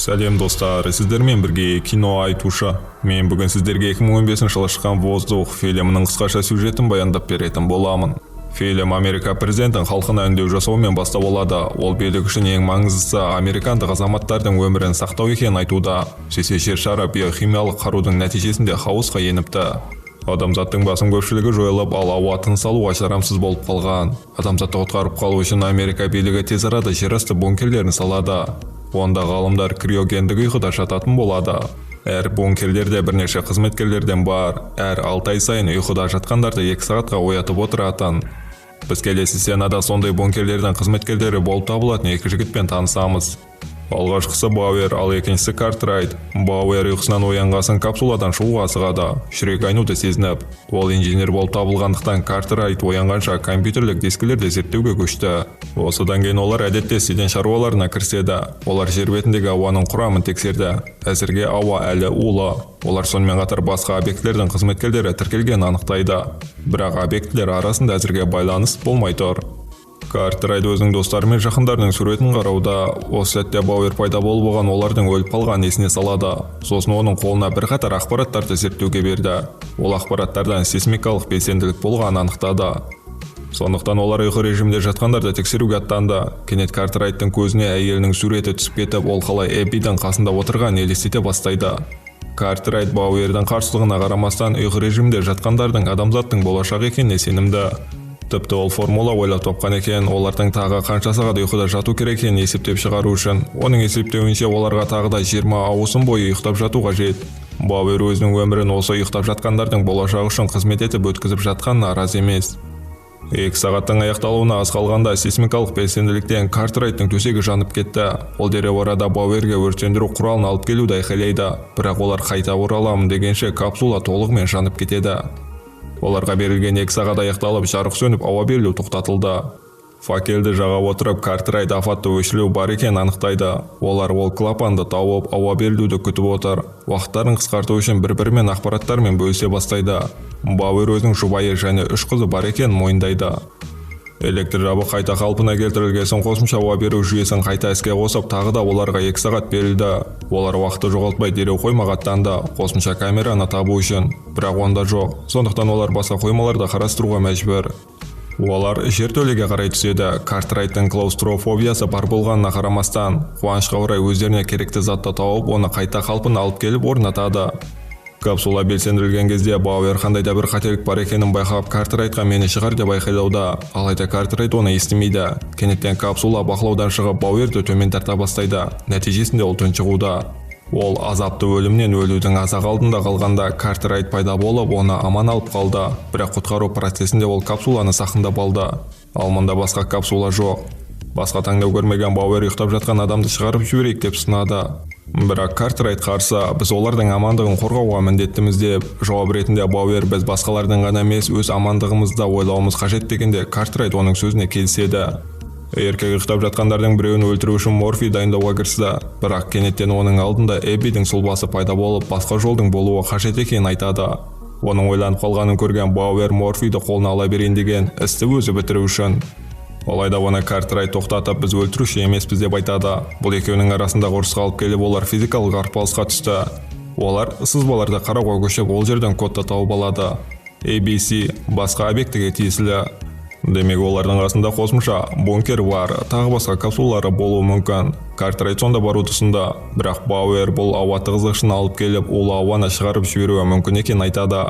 Сәлем, достар! Сіздермен бірге Кино айтушы. Мен бүгін сіздерге 2015 жылы шыққан «Воздух» фильмінің қысқаша сюжетін баяндап беретін боламын. Фильм Америка президентінің халқына үндеу жасаумен бастау алады. Ол билік үшін ең маңыздысы американдық азаматтардың өмірін сақтау екенін айтуда. Сөйтсе, жер шары биохимиялық қарудың нәтижесінде хаосқа еніпті. Адамзаттың басым көпшілігі жойылып, ал ауа тыныс алуға жарамсыз болып қалған. Адамзатты құтқарып қалу үшін Америка билігі тез арада жерасты бункерлерін салады. Онда ғалымдар криогендік ұйқыда жататын болады. Әр бункерлерде бірнеше қызметкерлерден бар. Әр 6 ай сайын ұйқыда жатқандарды 2 сағатқа оятып отыратын. Біз келесі сценада сондай бункерлердің қызметкерлері болып табылатын екі жігітпен танысамыз. Алғашқысы Бауэр, ал екіншісі Картрайт. Бауэр ұйқысынан оянғасын капсуладан шығуға асығады, жүрек айнуды сезініп. Ол инженер болып табылғандықтан, Картрайт оянғанша компьютерлік дискілерді зерттеуге көшті. Осыдан кейін олар әдетте істейтін шаруаларына кіріседі. Олар жер бетіндегі ауаның құрамын тексерді. Әзірге ауа әлі улы. Олар сонымен қатар басқа объектілердің қызметкерлері тіркелгенін анықтайды, бірақ объектілер арасында әзірге байланыс болмай тұр. Картрайт өзінің достары мен жақындарының суретін қарауда. Осы сәтте Бауэр пайда болып, оған олардың өліп қалғанын есіне салады. Сосын оның қолына бірқатар ақпараттарды зерттеуге берді. Ол ақпараттардан сейсмикалық белсенділік болғанын анықтады. Сондықтан олар ұйқы режимінде жатқандарды тексеруге аттанды. Кенет Картрайттың көзіне әйелінің суреті түсіп кетіп, ол қалай Эббидің қасында отырғанын елестете бастайды. Картрайт Бауэрдің қарсылығына қарамастан, ұйқы режимінде жатқандардың адамзаттың болашағы екеніне сенімді. Тіпті ол формула ойлап тапқан екен, олардың тағы қанша сағат ұйқыда жату керек екенін есептеп шығару үшін. Оның есептеуінше, оларға тағы да 20 ауысым бойы ұйықтап жату қажет. Бауэр өзінің өмірін осы ұйықтап жатқандардың болашағы үшін қызмет етіп өткізіп жатқанына разы емес. 2 сағаттың аяқталуына аз қалғанда сейсмикалық белсенділіктен Картрайттың төсегі жанып кетті. Ол дереу арада Бауэрге өрт сөндіру құралын алып келуді айқайлайды, бірақ олар қайта ораламын дегенше, капсула толығымен жанып кетеді. Оларға берілген 2 сағат аяқталып, жарық сөніп, ауа берілу тоқтатылды. Факелді жаға отырып, Картрайт апатты өшіру бар екенін анықтайды. Олар ол клапанды тауып, ауа берілуді күтіп отыр. Уақыттарын қысқарту үшін бір-бірімен ақпараттармен бөлісе бастайды. Бауэр өзінің жұбайы және үш қызы бар екенін мойындайды. Электр жабы қайта қалпына келтірілген соң, қосымша ауа беру жүйесін қайта іске қосып, тағы да оларға 2 сағат берілді. Олар уақытты жоғалтпай, дереу қоймаға аттанды, қосымша камераны табу үшін. Бірақ онда жоқ. Сондықтан олар басқа қоймаларды қарастыруға мәжбүр. Олар жертөлеге қарай түседі. Картрайттың клаустрофобиясы бар болғанына қарамастан, қуанышқа орай, өздеріне керекті затты тауып, оны қайта қалпына алып келіп орнатады. Капсула белсендірілген кезде Бауэр қандай да бір қателік бар екенін байқап, Картрайтқа «Мені шығар» деп айқайлауда. Алайда Картрайт оны естімейді. Кенеттен капсула бақылаудан шығып, Бауэрді төмен тарта бастайды. Нәтижесінде ол тұншығуда. Ол азапты өлімнен өлудің аз-ақ алдында қалғанда, Картрайт пайда болып, оны аман алып қалды. Бірақ құтқару процесінде ол капсуланы зақымдап алды. Ал мұнда басқа капсула жоқ. Басқа таңдау көрмеген Бауэр ұйықтап жатқан адамды шығарып жіберейік деп ұсынады. Бірақ Картрайт қарсы, біз олардың амандығын қорғауға міндеттіміз деп. Жауап ретінде Бауэр біз басқалардың ғана емес, өз амандығымызды да ойлауымыз қажет дегенде, Картрайт оның сөзіне келіседі. Еркек ұйықтап жатқандардың біреуін өлтіру үшін морфий дайындауға кірісті. Бірақ кенеттен оның алдында Эббидің сұлбасы пайда болып, басқа жолдың болуы қажет екенін айтады. Оның ойланып қалғанын көрген Бауэр морфийді қолына ала берейін деген, істі өзі бітіру үшін. Алайда оны Картрайт тоқтатып, біз өлтіруші емеспіз деп айтады. Бұл екеуінің арасындағы ұрысқа алып келіп, олар физикалық арпалысқа түсті. Олар сызбаларды қарауға көшіп, ол жерден кодты тауып алады. ABC басқа объектіге тиесілі. Демек, олардың қасында қосымша бункер бар, тағы басқа капсулалары болуы мүмкін. Картрайт сонда баруды ұсынды, бірақ Бауэр бұл ауа тығыздықшын алып келіп, улы ауаны шығарып жіберуі мүмкін екенін айтады.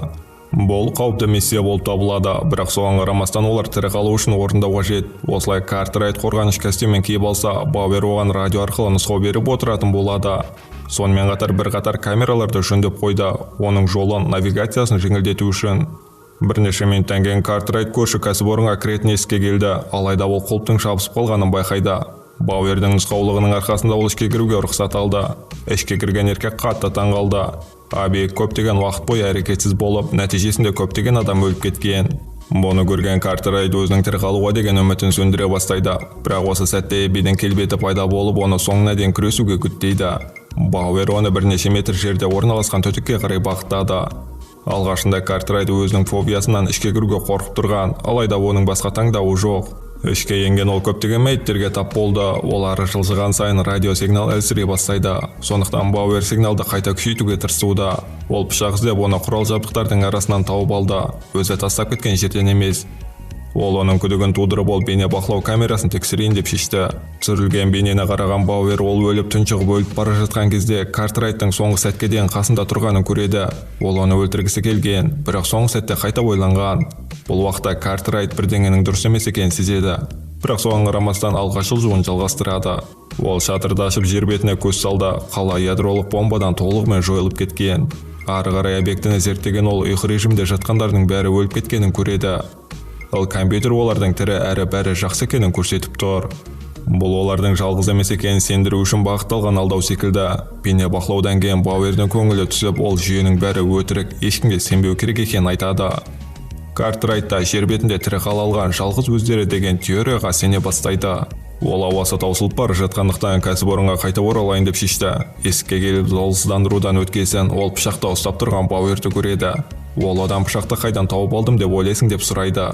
Бұл қауіпті миссия болып табылады, бірақ соған қарамастан олар тірі қалу үшін орындау қажет. Осылай Картрайт қорғаныш костюмін киіп алса, Бауэр оған радио арқылы нұсқау беріп отыратын болады. Сонымен қатар бірқатар камераларды жөндеп қойды, оның жолын, навигациясын жеңілдету үшін. Бірнеше минуттан кейін Картрайт көрші кәсіпорынға кіретін есікке келді. Алайда ол құлыптың жабысып қалғанын байқайды. Бауэрдің нұсқаулығының арқасында ол ішке кіруге рұқсат алды. Ішке кірген еркек қатты таң қалды. Объект көптеген уақыт бойы әрекетсіз болып, нәтижесінде көптеген адам өліп кеткен. Бұны көрген Картрайт өзінің тірі қалуға деген үмітін сөндіре бастайды. Бірақ осы сәтте Эббидің келбеті пайда болып, оны соңына дейін күресуге үгіттейді. Бауэр оны бірнеше метр жерде орналасқан түтікке қарай бағыттады. Алғашында Картрайт өзінің фобиясынан ішке кіруге қорқып тұрған, алайда оның басқа таңдауы жоқ. Ішке енген ол көптеген мәйіттерге тап болды. Олар жылжыған сайын радиосигнал әлсірей бастайды. Сондықтан Бауэр сигналды қайта күшейтуге тырысуда. Ол пышақ іздеп, оны құрал-жабдықтардың арасынан тауып алды. Өзі тастап кеткен жерден емес. Ол оның күдігін тудырып, ол бейне бақылау камерасын тексерейін деп шешті. Түсірілген бейнені қараған Бауэр ол өліп, тұншығып өліп бара жатқан кезде Картрайттың соңғы сәтке дейін қасында тұрғанын көреді. Ол оны өлтіргісі келген, бірақ соңғы сәтте қайта ойланған. Бұл уақытта Картрайт бірдеңенің дұрыс емес екенін сезеді. Бірақ соған қарамастан алға жылжуын жалғастырады. Ол шатырды ашып, жер бетіне көз салды. Қала ядролық бомбадан толығымен жойылып кеткен. Ары қарай объектіні зерттеген ол ұйқы режимде жатқандардың бәрі өліп кеткенін көреді. Ал компьютер олардың тірі әрі бәрі жақсы екенін көрсетіп тұр. Бұл олардың жалғыз емес екенін сендіру үшін бағытталған алдау секілді. Бейне бақылаудан кейін Бауэрдің көңілі түсіп, ол жүйенің бәрі өтірік, ешкімге сенбеу керек екенін айтады. Картрайт та жер бетінде тірі қала алған жалғыз өздері деген теорияға сене бастайды. Ол ауасы таусылып бара жатқандықтан кәсіпорынға қайта оралайын деп шешті. Есікке келіп залалсыздандырудан өткесін ол пышақты ұстап тұрған Бауэрді көреді. Ол одан пышақты қайдан тауып алдым деп ойлайсың деп сұрайды.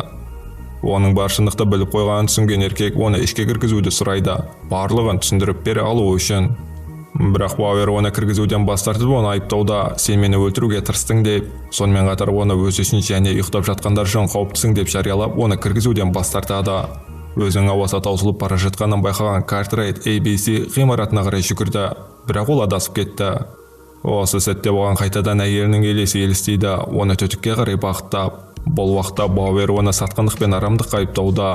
Оның бар шындықты біліп қойғанын түсінген еркек оны ішке кіргізуді сұрайды, барлығын түсіндіріп бере алуы үшін. Бірақ Бауэр оны кіргізуден бас тартып, оны айыптауда, сен мені өлтіруге тырыстың деп, сонымен қатар оны өзі үшін және ұйықтап жатқандар үшін қауіптісің деп жариялап, оны кіргізуден бас тартады. Өзінің ауасы таусылып бара жатқанын байқаған Картрайт ABC ғимаратына қарай жүгірді, бірақ ол адасып кетті. Осы сәтте оған қайтадан әйелінің елесі елестейді, оны түтікке қарай бағыттап. Бұл уақытта Бауэр оны сатқындық пен арамдыққа айыптауда.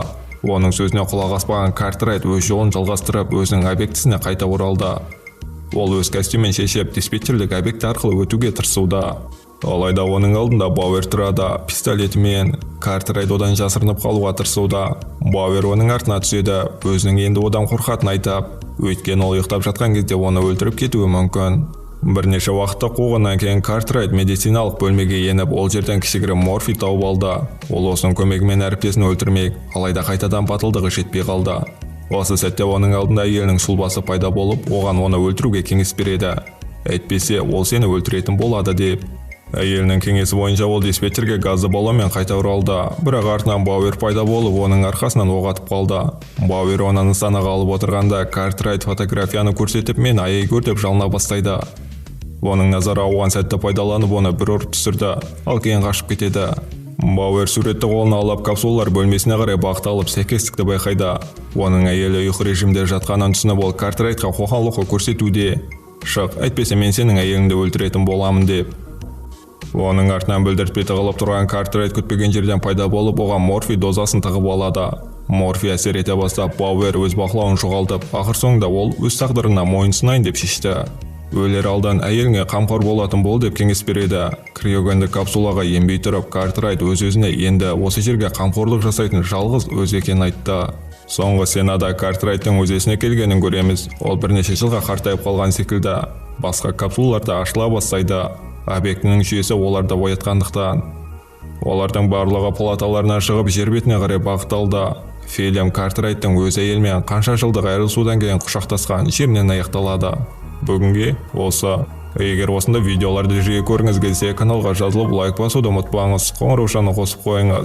Оның сөзіне құлақ аспаған Картрайт өз жолын жалғастырып, өзінің объектісіне қайта оралды. Ол өз костюмін шешіп, диспетчерлік объекті арқылы өтуге тырысуда. Алайда оның алдында Бауэр тұрады, пистолетімен. Картрайт одан жасырынып қалуға тырысуда. Бауэр оның артына түседі, өзінің енді одан қорқатынын айтып, өйткені ол ұйықтап жатқан кезде оны өлтіріп кетуі мүмкін. Бірнеше уақытта қуғаннан кейін Картрайт медициналық бөлмеге еніп, ол жерден кішігірім морфий тауып алды. Ол осының көмегімен әріптесін өлтірмек, алайда қайтадан батылдығы жетпей қалды. Осы сәтте оның алдында әйелінің сұлбасы пайда болып, оған оны өлтіруге кеңес береді. Әйтпесе, ол сені өлтіретін болады деп. Әйелінің кеңесі бойынша ол диспетчерге газды баллонмен қайта оралды, бірақ артынан Бауэр пайда болып, оның арқасынан оқ атып қалды. Бауэр оны нысанаға алып отырғанда Картрайт фотографияны көрсетіп, мен аяй көр деп жалына бастайды. Оның назары ауған сәтті пайдаланып, оны бір ұрып түсірді, ал кейін қашып кетеді. Бауэр суретті қолына алып, капсулалар бөлмесіне қарай бағыт алып, сәйкестікті байқайды. Оның әйелі ұйқы режимде жатқанын түсініп, ол Картрайтқа қоқан-лоқы көрсетуде. Шық, әйтпесе мен сенің әйеліңді өлтіретін боламын деп. Оның артынан білдіртпей тығылып тұрған Картрайт күтпеген жерден пайда болып, оған морфий дозасын тығып алады. Морфий әсер ете бастап, Бауэр өз бақылауын жоғалтып, ақыр соңында ол өз тағдырына мойынсұнайын деп шешті. Өлер алдан әйеліңе қамқор болатын бол деп кеңес береді. Криогенді капсулаға енбей тұрып, Картрайт өз-өзіне енді осы жерге қамқорлық жасайтын жалғыз өзі екенін айтты. Соңғы сценада Картрайттың өз есіне келгенін көреміз. Ол бірнеше жылға қартайып қалған секілді. Басқа капсулалар да ашыла бастайды. Объектінің жүйесі оларды оятқандықтан. Олардың барлығы палаталарынан шығып, жер бетіне қарай бағытталды. Фильм Картрайттың өз әйелімен қанша жылдық айырылысудан кейін құшақтасқан жерінен аяқталады. Бүгінге осы. Егер осындай видеоларды жиі көргіңіз келсе, каналға жазылып, лайк басуды ұмытпаңыз, қоңыраушаны қосып қойыңыз.